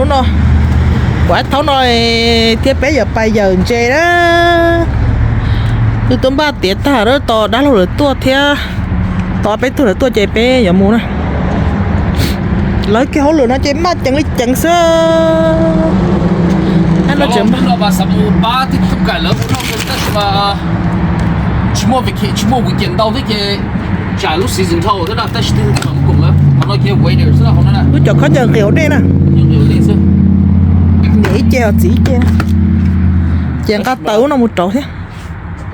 Hnub no kuv ab thaub no thiab peb yuav pais yawm ntses na. Wb twb npaj tiav tag, tos dab laug lawv tuaj thiab, tos peb tug lawv tuaj ces peb yuav mus na. Lawv kev hauj lwm no ces maj ceev li ceev xwb. Lub cov khob ncas nqis hauv dej na. Niam ib ce, txiv ib ce. Ces nqa taws ub no mus rauv thiab.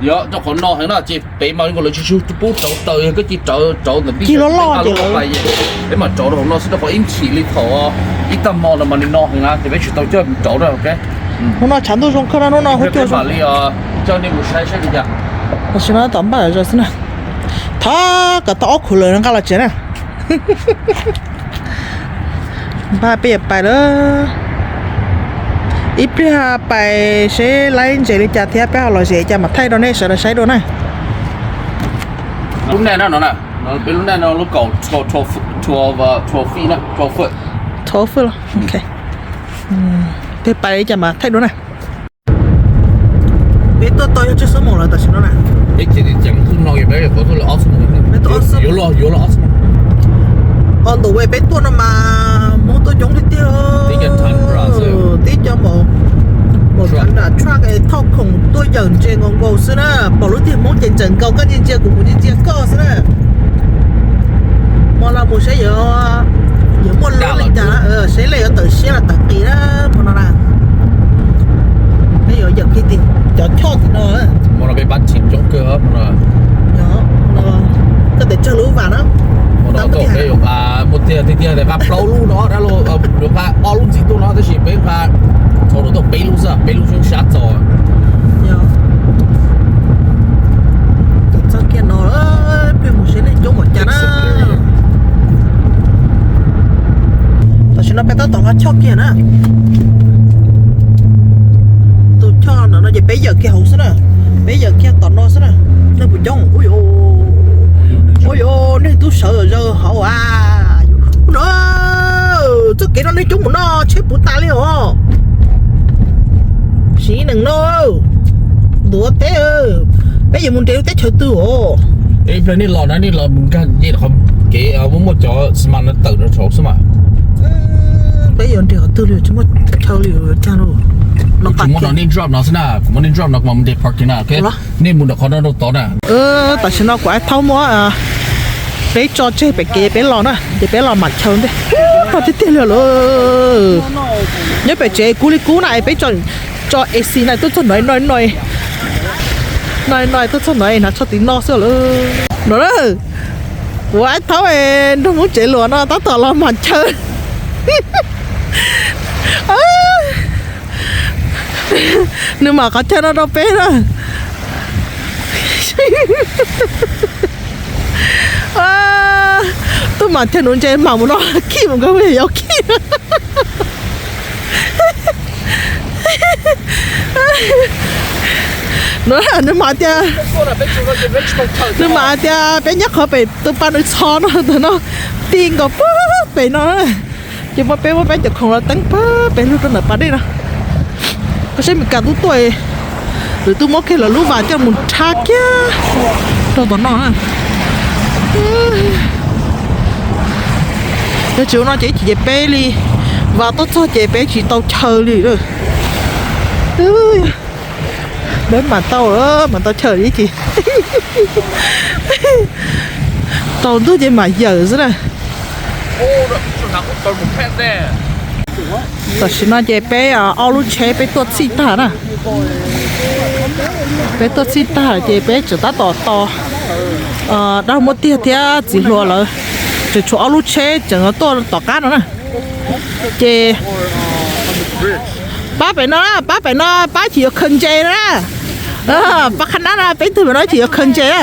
Rau qhov no heev na ces peb mas lawv tsis pub rauv taws, koj cia li rauv ntawm ntij loj loj ces peb mam rauv rau hauv no xwb, rau qhov ib chim li thaum ib tag hmo no mas nws no heev na ces peb tsis tau coj mus rauv na. Hnub no tshav ntuj zoo kawg na, hnub no huab cua zoo. Tam sim no tom npaj zog xwb na. Thov kom tau ob khuv lawm nqa los tsev na. Npaj peb yuav pais lawm. Ib pliag pais seb laib ntses li cas thiab peb ho los zem cas mam thaij rau nej sawv daws saib dua na. Lub neej no, peb lub neej no lub kaum twelve feet, twelve foot. Twelve foot los, ok. Peb pais li cas mam thaij dua na. Peb tuaj tau yog tsib xuab moos lawm tam sim no na. On the way peb tuaj no mas Hmoob tuaj coob tiag tiag. Tib co maum, maum thav nram truck thauj khoom tuaj yawm ntses nkaus nkaus xwb na. Pom lub tiag Hmoob ces ntseem nkaus koj ntsia ntsia kuv, kuv ntsia ntsia koj xwb na. Hmo no mus seb yuav, yuav muaj lub li cas, seb lej yuav tawm siab los tawm qis na hmo no na. Peb yuav yawm kiag tim cov choj tim no. Hmo no peb pab tsim coob kawg hmo no. Koj tes tsawg lub vas na? Hmo no peb yuav nqa, muaj tiag tiag tiag nqa plaub lub no, dab laug yuav nqa ob lub ntxiv tuaj no tab sis peb nqa thaum rau tau peb lub xwb, peb lub xyoob sab txog. Txog kiag no, peb mus seb neeg coob npaum cas na. Tam sim no peb tab tom nqa choj kiag na. Tus choj no no ces peb yawm kiag hauv xwb na. Peb yawm kiag tom no xwb na. Neeg puas coob? Ua yuav, neeg twb sawv zawg hauv a. No, txoj kev no neeg coob mus no tsheb puv tas li os. Siv nees no, ntuav teb, peb yuav mus nres lub teb chaws twg os? Ib pliag nej los na, nej los mus nkag nce qhov kev muaj muaj cov xi mas no tawm rau saud xwb mas. Peb yuav nres qhov twg li tsis muaj chaw li cas lauj. Kuv muab nej drop no xwb na, kuv muab nej drop no kuv mam mus nres parking na, ok? Nej mus nram qhov no rau tod na. Tam sim no kuv ab thaub muab peb tso tseg pem kev peb los na, ces peb los mam chaw ntej. Tag tiag tiag li lawm. Nyob pem tsev kub li kub na es peb tso ac na tuaj txog no no no, no no tuaj txog no hnav tsho tim no xwb lawm. No na, kuv ab thaub nrog Hmoob tsev luam no tab tom los mam chaw. Nws mam qhov chaw no rau peb na. Tuaj mam chaw nuv ntses mam mus no khij mus nkawd mus yos khij. Nws mam tias, nws mam tias peb nyob qhov pem tus pas nws txhos no ntawm no, ti nkaus pag pem no. Ces muab peb, muab peb cov khoom los teeb pag pem lug rau ntawm pas dej no. Koj saib Mes Kas twb tuaj, lawv twb muab kiag lawv lub vas coj mus rhab kiag rau tom no na. Yog tsis ua no ces ib chim ces peb li, vas tuaj txog ces peb tsis tau chaw li lawm. Peb mam tau, mam tau chaw ib chim. Tsaus ntuj ces mam yawm xwb na. Tam sim no ces peb ob lub tsheb peb tuaj txhij tag na. Peb tuaj txhij tag ces peb tseem tab tom tos dab muab tiag thiab txiv hluas lawv, tseem tshuav ob lub tsheb tseem tuaj tom qab no na. Ces pab pem no, pab pem no, pab chim yuav khaws ntses na. Pab qhab nab no, peb tug pem no chim yuav khaws ntses na.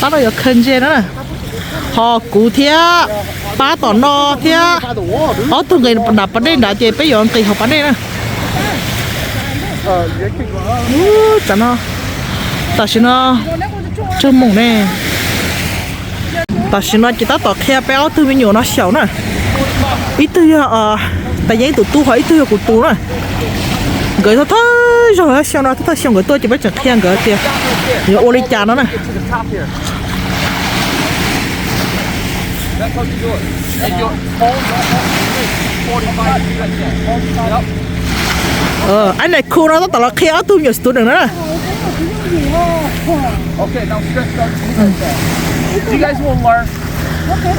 Pab no yuav khaws ntses na. Ho kuv thiab pab tom no thiab ob tug nqis nram pas dej nrad ces peb yuav nqis hauv pas dej na. Tam no, tam sim no tsawg moos ne? Tam sim no ces tab tom qhia peb ob tug me nyuam no xyaum na. Ib tug yog Tais Yeeb tus tub, ho ib tug yog kuv tus na. Nkawd thawj thawj zaug xyoo no, thawj thawj xyoo nkawd tuaj ces peb tseem qhia nkawd tias yuav ua li cas no na. Ab, nais khu no tab tom los qhia ob tug me nyuam student na.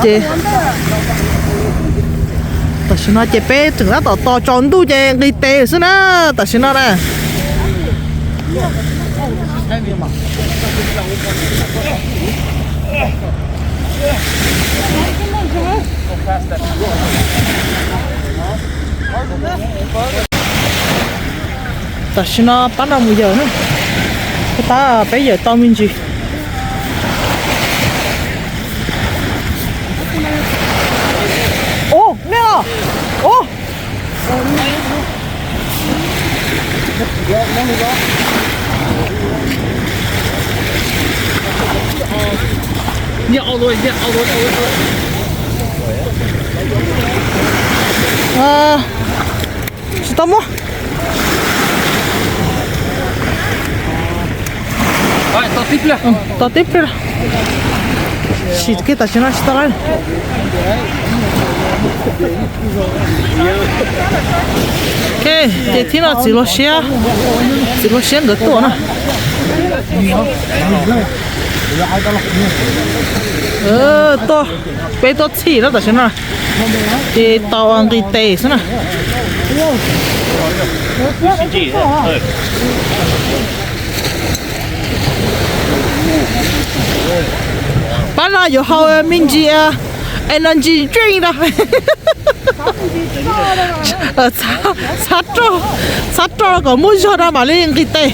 Ces tam sim no ces peb tseem tab tom tos tsaus ntuj ces nqis tes xwb na, tam sim no na. Tam sim no pab no mus yawm na, pab peb yawm tau me ntsis. Ub, nej os. Ub. Tsis tau muab. Tos tib pliag, sim kiag tam sim no tsis tau lawm. Ces thib no txiv hluas siab, txiv hluas siab nkawd tuaj na. Tuaj, peb tuaj txhij na tam sim no, ces tau nqis tes xwb na. Pab no yuav haus me ntsis energy drink no. Txhab roj, txhab roj kom muaj zog no mam li nqis tes.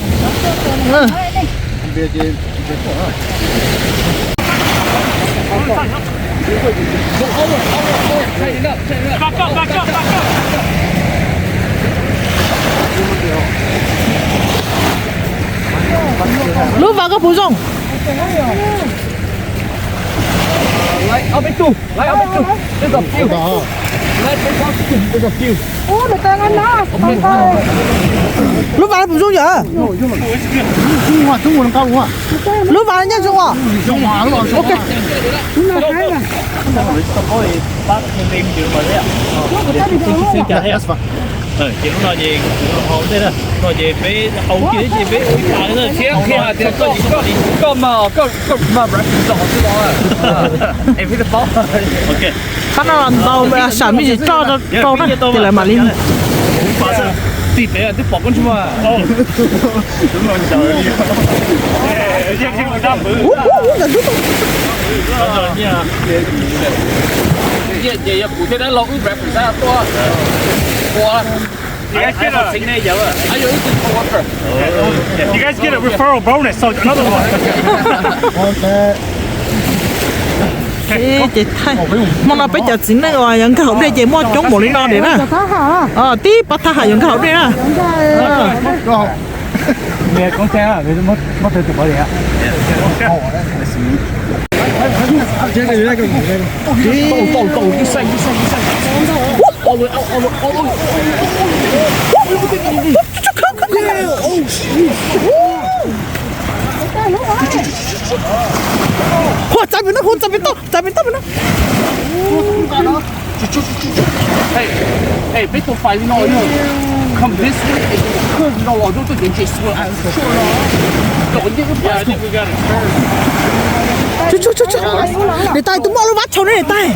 Lub vas koj puv zoo. Lub vas puv zoo yom? Lub vas nyob zoo os. Ces lub no ces kuv los haus ntej na, no ces peb haus kiag ces peb ua ib pas na thiab. Koj mas, koj mas, koj mas breakfast tau haus xwb los. Pab no los ntaus sam me ntsis roj rau na ces lawv mam li mus. Tim pem twb pom koj ntsuag. Ces yog kuv thiab dab laug wb breakfast tuaj ua. You guys get a referral bonus, so another one. Ces hmo no peb cov txiv neej uas yuav nkag hauv dej ces muaj coob npaum li no lawm na. Tib pab thab ham yuav nkag hauv dej na. Hu, txav pem no, hu, txav pem toj, txav pem toj pem no. Peb tua fais li no, come this way, no los rau tuaj ceev ces xua. Niam tais, tus muaj lub vab tshau ne niam tais.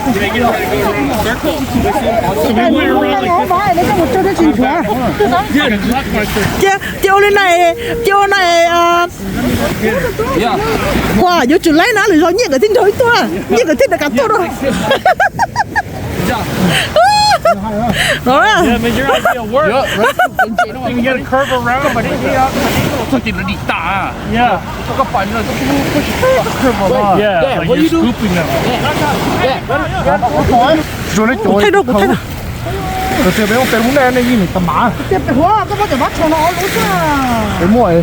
Cia, cia ua li na, cia ua na. Ua yuav tsum laib na, lwm zaus nyiaj nkawd thiaj nrog wb tuaj, nyiaj nkawd thiaj rov qab tuaj rau. No. Kuv thaij rau, kuv thaij rau. Tus twg peb muaj peb lub nej, nej yeej nim tas mas. Peb muaj,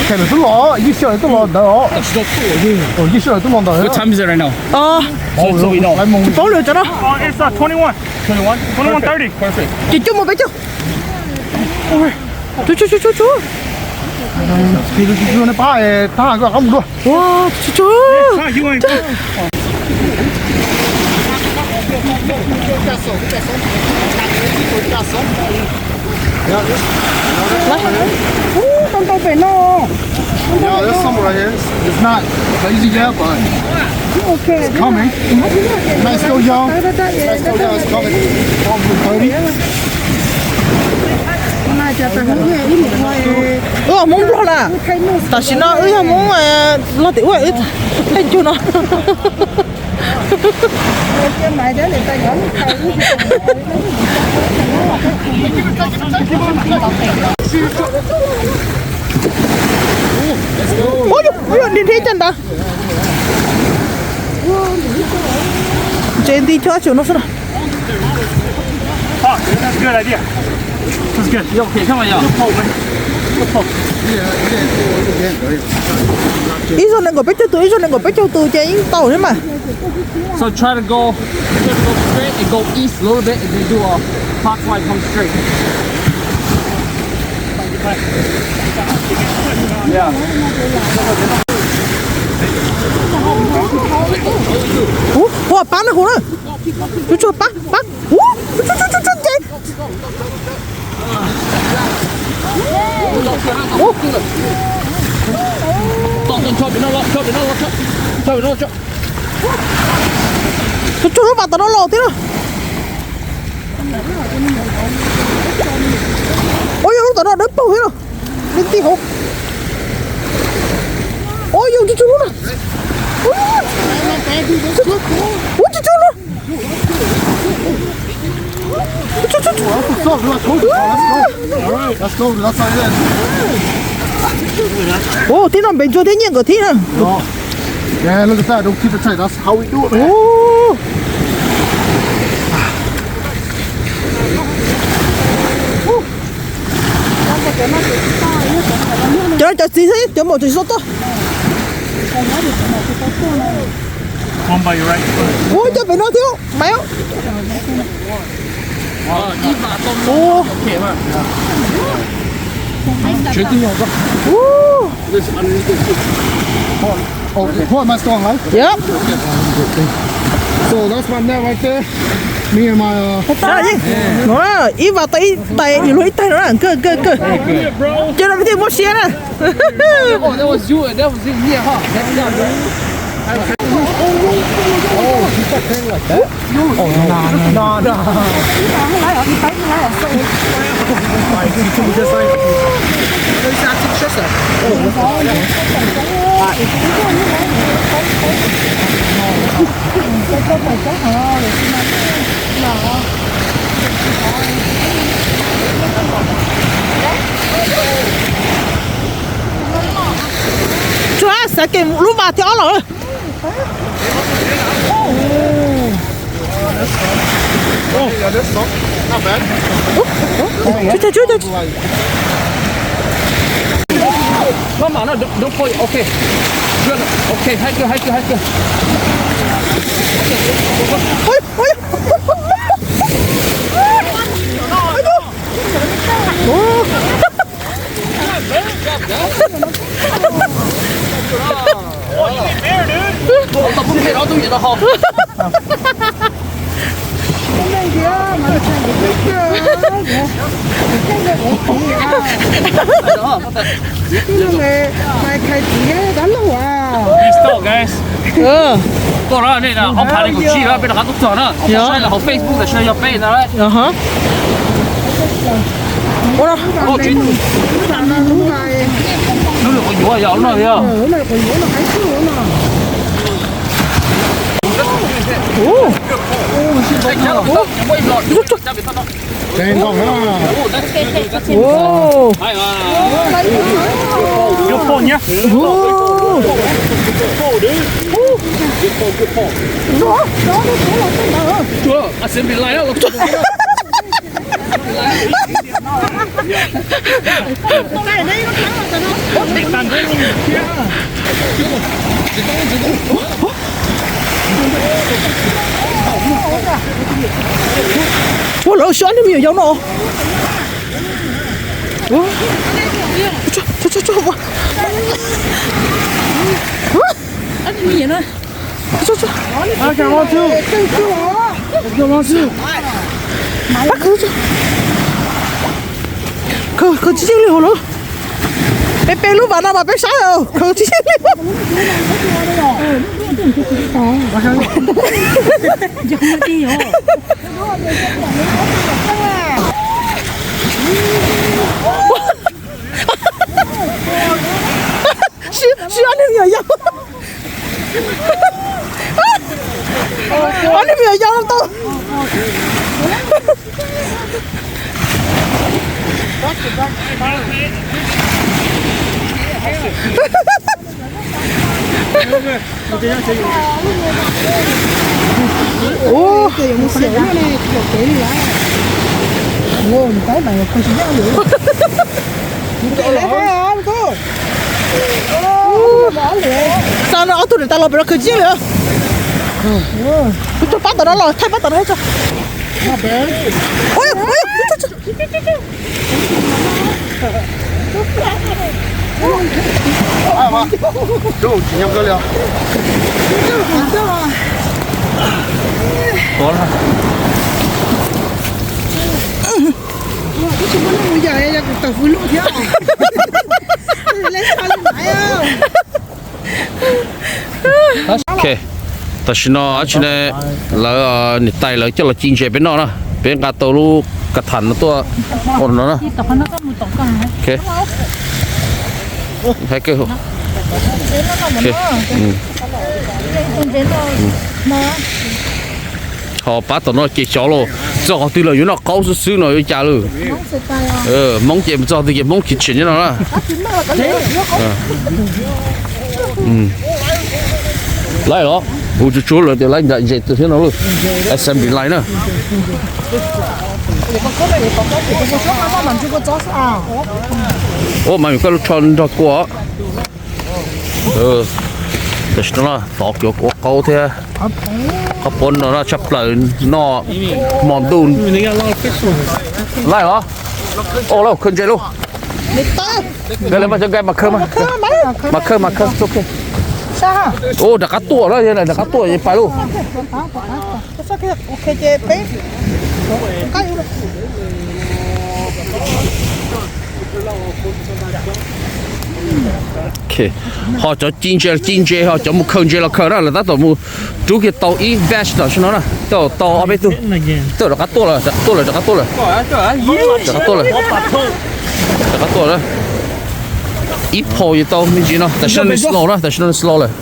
khev lawv twb los, ib sij lawv twb los ntawd os. Ib sij lawv twb los ntawd. What time is it right now? Paub lawm cov no. Ces cuaj mus peb caug. Tsuag tsuag tsuag tsuag. Pab, tag koj qab mus dua. Ua, tsuag tsuag. Tau ntau pem no. Yeah, there's some right here. It's, it's not crazy yet, but it's coming. It's still young. It's still young. It's coming. Probably thirty. Wb ua Hmoob Nplog na. Tam sim no wb yog Hmoob, los tim ua wb thaij cug no. Ub, ub, niag nrhib caj ntawd. Ntse nti chob tsum no xwb na. Ib zaug nees nkaum peb caug tus, ib zaug nees nkaum peb caug tus ces yeej tau thiab mas. So try to go, try to go straight and go east a little bit and then do a clockwise, come straight. Yeah. Ua pab na hu na. Tsuag tsuag pab pab. Ua tsuag tsuag tsuag tsuag ces. Tsuag tsuag lub pas tom no los thiab na. Ua yog lub tom no dawb paug thiab na. Li ti hauv. Ua yog tsuag tsuag lub na. Ua tsuag tsuag lub. Ua tib no npe ntsuag thiab nyiaj nkawd thib na. Cov no cov txiv xwb, cov maum tsis tau tuaj. Ua cov pem no thiab mas. Yep. So that's my net right there. Me and my, uh, ib vas tau ib tais, yus luag ib tais no na, kawg kawg kawg. Cov no thiaj muaj siab na. Oh, that was you and that was him. Yeah, huh? That's not good. Oh, he's not playing like that. Oh, no, no, no, no. Like, he told me just like, he's not too stressed. Tsuag xav kev lub vas thiab ob los. Mama, no, don't, don't pull it. Okay. Good. Okay, hai good, hai good, hai good. Guys, koj na, nej ob phav li kaum tsib na, peb rov qab tuaj txog na, saib lawv hauv Facebook tam sim no yog peb na. Hnub lwm quav yuav yog no yog. Good pull, yeah. Good pull, dude. Good pull, good pull. Good pull, good pull. Good pull, good pull. Ua lawv siab nej me nyuam yaus no. Khaws tsis yeej li hauv lawm. Peb peb lub vas no mas peb saib khaws tsis yeej li. Siab, siab ob niag me nyuam yaus. Ob niag me nyuam yaus tau. Xa no ob tug niam tais los pem no khaws tsis yeej li. Kuv tso pab tom no los thaij pab tom no tso. Ok, tam sim no dab tsi ne, lawv niam tais lawv coj los ci ntses peb noj na, peb nqa tau lub kav tham no tuaj ua no na. Ok, hais kawg. Ok, ho pab tom no ces xyov los txog qhov twg los yuav noj qaub xwb xwb no yuav cas lawm. Hmoob ces txog qhov twg ces Hmoob tsis tsim nyob no na. Laij los, hu tsuag tsuag lawm tias laij nram ntses twg thiab no lawm. Assembly line na. Ua mas koj lub tsho nrog kua. Tam sim no tov kuv ua qaub thiab. Qhov puab no tshaj plaws noj hmo ntuj. Laij los, ua lauj, khaws ntses lauj. Nqe mas cov nqe mas khaws, mas khaws mas khaws. Ua rov qab tuaj lawm, rov qab tuaj pais lauj. Ho cov ci ntses ci ntses, ho cov mus khaws ntses los khaws na, lawv tab tom mus rub kiag tau ib batch tam sim no na, tau tau ob peb tug. Tau rov qab tuaj lawm, tuaj lawm, rov qab tuaj lawm. Rov qab tuaj lawm. Rov qab tuaj lawm. Ib phau yuav tau me ntsis no, tam sim no nws slow na, tam sim no nws slow lawm.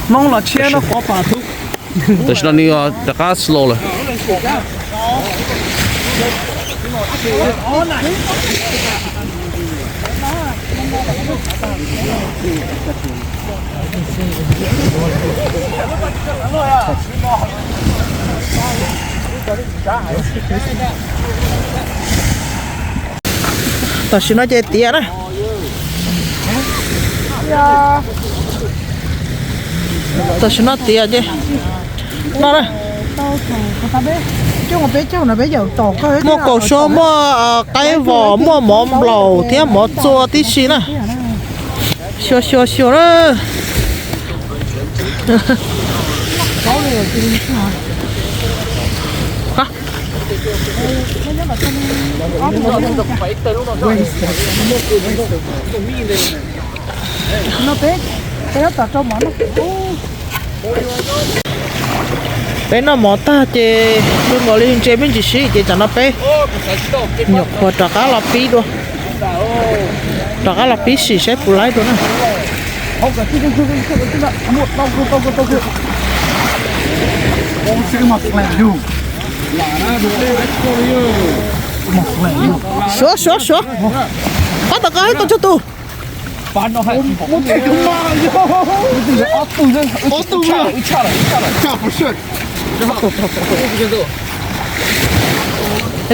Tam sim no nws rov qab slow lawm. Tam sim no ces tiav na. Tam sim no tiav ces no na. Muaj kaum suab, muaj qaib vos, muaj mov nplaum thiab mov txua tib si na. Xyuas xyuas xyuas na. Peb noj mov tag ces zoo nkaus li ntse me ntsis siv ces tsam no peb nyuam qhuav rov qab los pib dua, rov qab los pib sim saib puas laib dua na. Suav suav suav, pab tom ko ib tug tsog tus.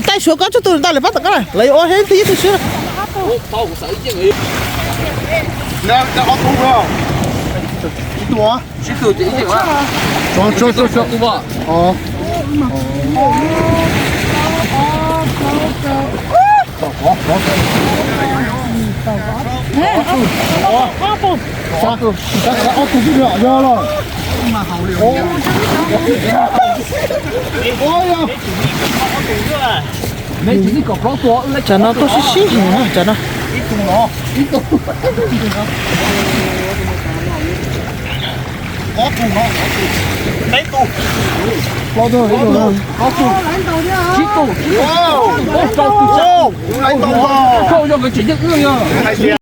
Taij suav koj tsib tug ntawd lawm pab tom koj na, lawv yuav ua thiab ib tug ib tug xwb. Ob tug xwb yog los. Tsam no tuaj sib sib heev na tsam no. Plaub tug, ib tug, plaub tug, tsib tug, tsib tug, rau tug, rau yog nkawd tseem yeej wb yog.